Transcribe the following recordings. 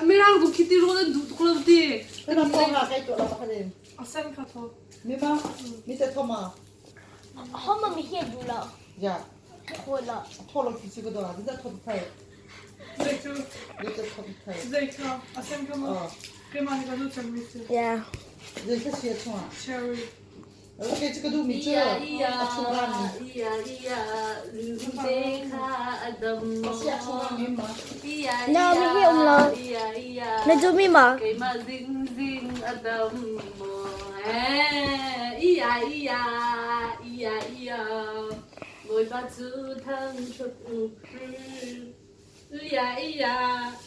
Mirang zong khi ti rawl an duh tuk lo ti. Kana pong nga kai to la pakhat in. A sen kha tho. Mi ma mi te thoma. Homa mi hi du la. Ja. Tho la. Tho lo ki si ko do la. Di tho thai. Zei cu? Di te tho thai. Zei kha? A sen kha ma? Keimah nih ka duh cemmi si. Yeah. Zei kha sia chungah? Cherry. Okay, cu ka duhmi cu a chung rami. Si a chung rami ma? Na mi hi um lo. Na duhmi ma? Keimah zing zing a dam maw iya iya iya iya Bawipa cu thangṭhat u Iya iya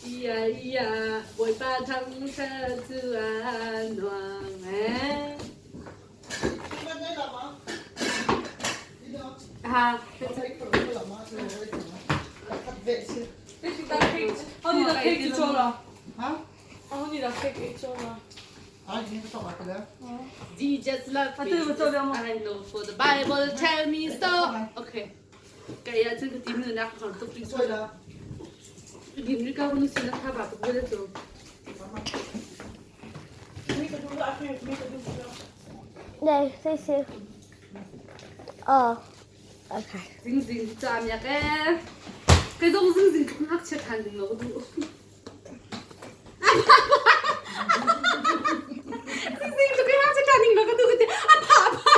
iya iya Bawipa thangṭhat cu a nuam ee. Ha. Jesus love me. I know for the Bible tell me so. Okay. Kaya cun ka tim nak har tuk ri Dim ri ka nu sin tha ba tuk bele cu. Đây, say say. Oh, okay. Zing zing ca miak e. Kai zong zing zing ngak chia than ding lo ka duh. Zing zing tu kai ngak chia than ding lo ka duh ka ti. A pha pha.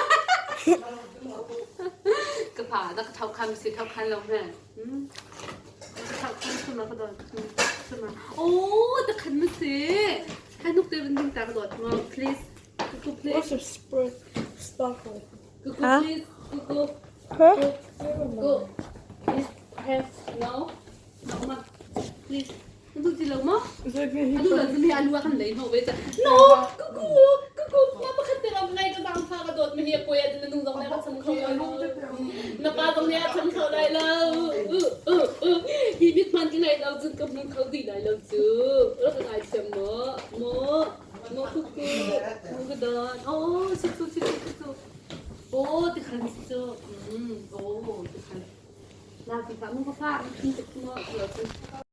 Ka pha da ka thau khan si thau khan lo he. Ka thau khan suma ka dot. Suma. Oh, ta khan ma si. Hai nuk te van ding ta ka dot ngo please. Kuku please. What's a sparkle? Kuku Huh? please. Kuku. Huh? Go. Please press no. No ma. Please. Na duh ti lo maw? A duh lo cun hi a lu ah kan lei hnawh ve ca. No! Kuku! Kuku! Na pakhat te lawng ngai ka zaangfah ka dawt mi hi a puai ah cun na nu zong nih a ka cham kho lai lo. Na pa zong nih a cham kho lai lo. Hi mithman ka ngai lo cun ka hmu kho ti lai lo cu. Rak ka ngaithiam maw? Maw? Maw kuku? Maw ka dawt? Oh, si cu si cu si cu. Oh, ti khan si cu. Oh, ti khan. Na ti fa mu ka fa. Ti maw?